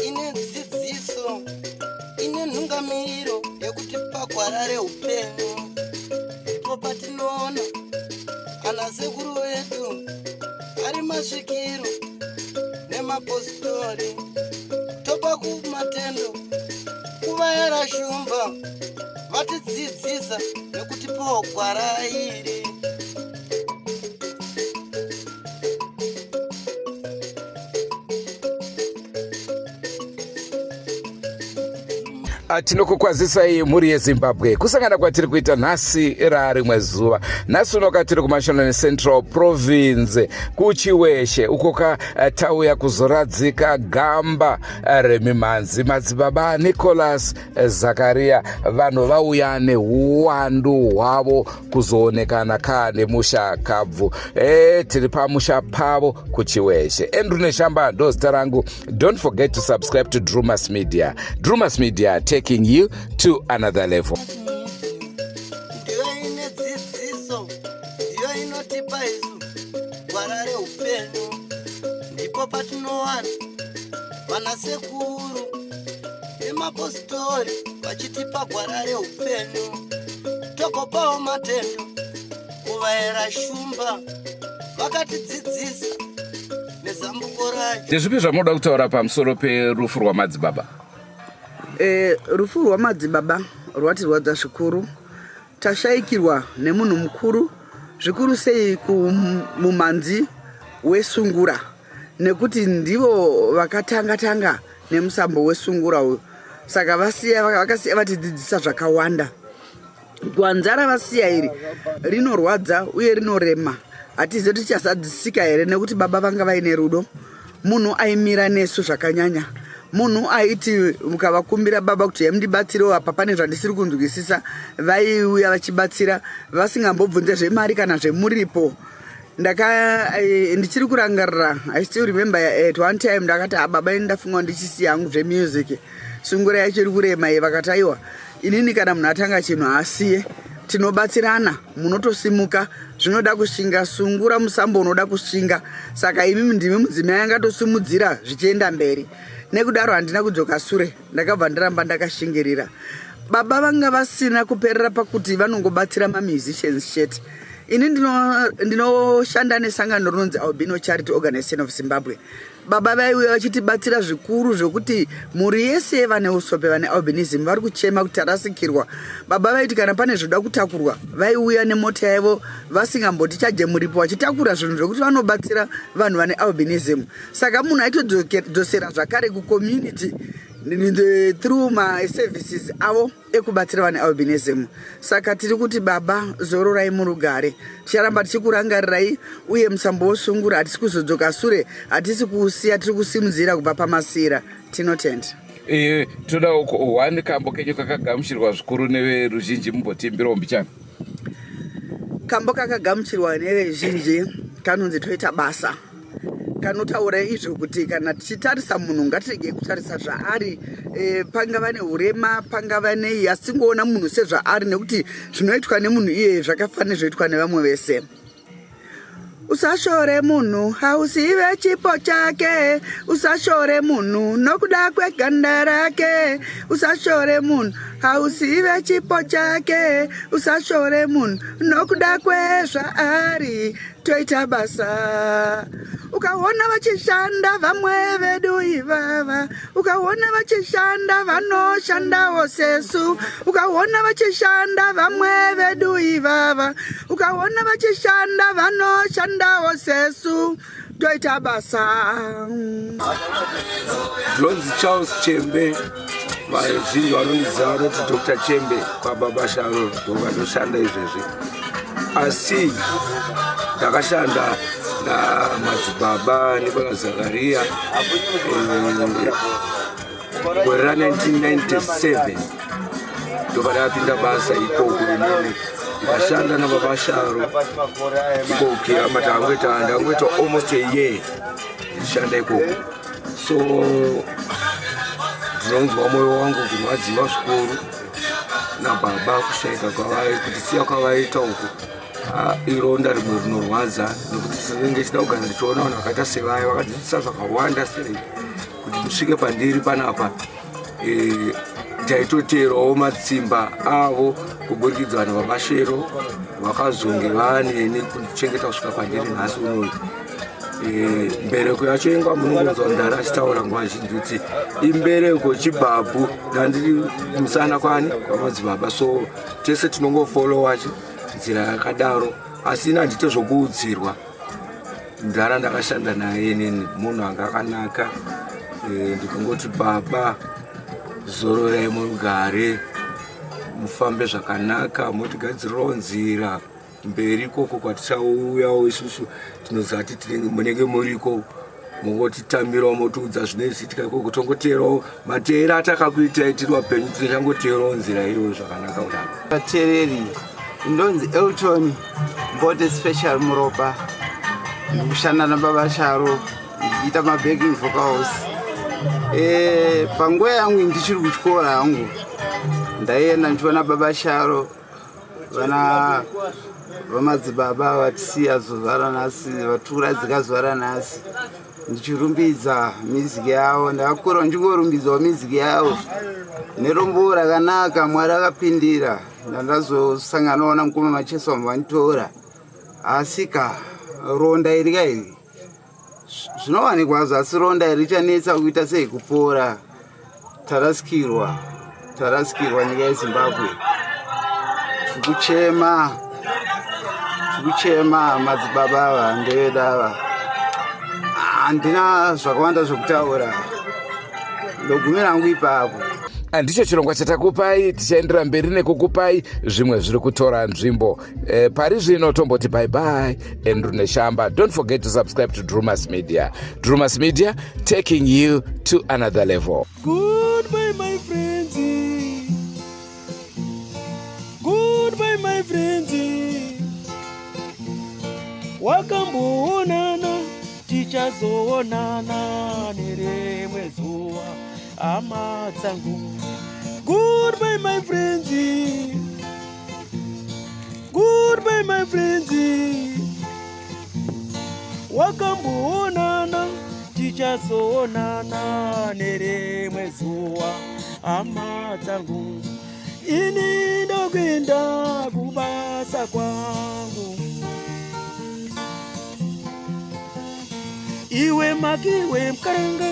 Ine dzidziso, ine nhungamiriro yekuti pagwara reupenyu ndipo patinoona ana sekuru vedu ari masvikiro nemapositori, topa kumatendo kuvayera shumba vatidzidzisa nekutipawo gwara iri. Tinokukwazisai mhuri yeZimbabwe, kusangana kwatiri kuita nhasi rarimwe zuva. Nhasi unoka tiri kuMashonaland Central Province, kuChiweshe uko ka tauya kuzoradzika gamba remimhanzi, Madzibaba Nicholas Zakaria. Vanhu vauya neuwandu hwavo kuzoonekana ka nemusha kabvu. Tiri pamusha pavo kuChiweshe. Andrew Neshamba ndo zita rangu. Don't forget to subscribe to Drumas Media. Drumas Media, taking you to another level. Ndiyo ine dzidziso, ndiyo inotipa isu gwara reupenyu. Ndipo patinowana vanasekuru nemapositori vachitipa gwara reupenyu. Togopawo matendo kuvayera shumba vakatidzidzisa nezambuko racho. Ndezvipi zvamunoda kutaura pamusoro perufu rwamadzibaba? Rufu rwamadzibaba rwatirwadza zvikuru. Tashayikirwa nemunhu mukuru zvikuru sei kumumhanzi wesungura, nekuti ndivo vakatanga tanga nemusambo wesungura uyu. Saka vasiya, vakasiya vatidzidzisa zvakawanda. Gwanza ravasiya iri rinorwadza uye rinorema. Hatizivi kuti tichazadzisika here, nekuti baba vanga vaine rudo, munhu aimira nesu zvakanyanya, munhu aiti mukavakumbira baba kuti hemundibatsirewo apa, pane zvandisiri kunzwisisa, vaiuya vachibatsira vasingambobvunze zvemari kana zvemuripo. Ndaka ndichiri kurangarira, I still remember, at one time ndakati, "Ah, baba, ini ndafunga ndichisiya hangu zvemusic, sungura yacho iri kurema iyi." Vakati, "Aiwa, inini kana munhu atanga chinhu haasiye, tinobatsirana, munotosimuka. Zvinoda kushinga, sungura musambo unoda kushinga, saka imi ndimi mudzimai angatosimudzira zvichienda mberi." Nekudaro handina kudzoka sure, ndakabva ndiramba ndakashingirira. Baba vanga vasina kuperera pakuti vanongobatsira mamusicians chete. Ini ndinoshanda nesangano rinonzi Albino Charity Organization of Zimbabwe. Baba vaiuya vachitibatsira zvikuru, zvokuti mhuri yese vane usope, vane albinism, vari kuchema kuti tarasikirwa. Baba vaiti kana pane zvoda kutakurwa, vaiuya nemota yavo vasingamboti chaje muripo, vachitakura zvinhu zvokuti vanobatsira vanhu vane albinism. Saka munhu aitodzosera zvakare kucommunity through maservices avo ekubatsira vane albinism. Saka tiri kuti baba, zororai murugare, ticharamba tichikurangarirai, uye musambo wosungura hatisi kuzodzoka sure, hatisi kuusiya, tiri kusimudzira kubva pamasira. Tinotenda. Toda one kambo kenyu kakagamuchirwa zvikuru neveruzhinji, mumbotiimbirawo mbichana. Kambo kakagamuchirwa neveruzhinji kanonzi "Toita Basa". Kanotaura izvo kuti kana tichitarisa munhu, ngatiregei kutarisa zvaari, pangava neurema, pangava nei, asi tingoona munhu sezvaari, nekuti zvinoitwa nemunhu iyeye zvakafanira zvoitwa nevamwe vese. Usashore munhu, hauzive chipo chake. Usashore munhu nokuda kweganda rake. Usashore munhu, hauzive chipo chake. Usashore munhu nokuda kwezvaari. Toita basa. Ukaona vachishanda vamwe vedu ivava, ukaona vachishanda, vanoshandawo sesu. Ukaona vachishanda vamwe vedu ivava, ukaona vachishanda, vanoshandawo sesu. Toita basa. Ndinonzi Charles Chembe, vazhinji vanondiziva vanoti Dr Chembe. KwaBaba Sharo ndovanoshanda izvezvi, asi ndakashanda namadzibaba Nicolas Zakaria gore ra1997, ndopandakapinda basa ikoko. Inini ndikashanda nababa Sharo ikoko, ama ndangoita almost a year ndichishanda ikoko. So ndinonzwa mwoyo wangu kurwadziwa zvikuru nababa, kushaika kwavai, kutisiya kwavaita uku. Ah, ironda rimwe rinorwadza nekuti tinenge tichida kugara tichiona vanhu vakaita sevaya vakadzidzisa zvakawanda sei kuti ndisvike pandiri panapa eh, taitoteerawo matsimba avo kuburikidza vanhu vamashero vakazonge vaneni kundichengeta kusvika pandiri nhasi unoyu eh, mbereko yacho inga munongonzwa mudhara achitaura nguva zhinji kuti imbereko chibhabhu ndandiri musana kwani kwamadzibaba so tese tinongofolowa chi nzira yakadaro asi ini handite zvokuudzirwa mudhara ndakashanda naye inini munhu anga akanaka eh, ndikongoti baba zororai murugare mufambe zvakanaka motigadzirirawo nzira mberi ikoko kwatichauyawo isusu tinoziva kuti munenge muriko mongotitambirawo motiudza zvinenge zvichiitika ikoko tongoteerawo mateera atakakuitai tiri vapenyu tichangoteerawo nzira iyoyo zvakanaka kudaro vateereri ndonzi elton mbote special muropa ndikushanda nababa sharo ndichiita mabacking vocals e, panguva yangu ndichiri kuchikora hangu ndaienda ndichiona baba sharo vana vamadzibaba vatisiya zuva ranhasi vaturadzika zuva ranhasi ndichirumbidza miziki yavo ndakakura ndichingorumbidzwa miziki yavo nerombo rakanaka mwari akapindira ndandazosanganawo namukoma macheso vamwe vanditora asika ronda iri ka iri zvinowanikwa hazvo asi ronda iri richanetsa kuita sei kupora tarasikirwa tarasikirwa nyika yezimbabwe tikuchema tikuchema madzibaba ava ndevedu ava handina zvakawanda zvekutaura ndogumira hangu ipapo Ndicho chirongwa chatakupai tichaendera mberi nekukupai zvimwe zviri kutora nzvimbo e, pari zvino tomboti bye bye Andrew Neshamba. Don't forget to subscribe to Drumas Media. Drumas Media taking you to another level. Goodbye my friends. Goodbye my friends. Wakamboonana tichazoonana nerimwe zuva hama dzangu. Goodbye my friends. Goodbye my friends. Wakamboonana tichazoonana nerimwe zuva hama dzangu. Ini ndokuenda kubasa kwangu. Iwe makiwe mkaranga.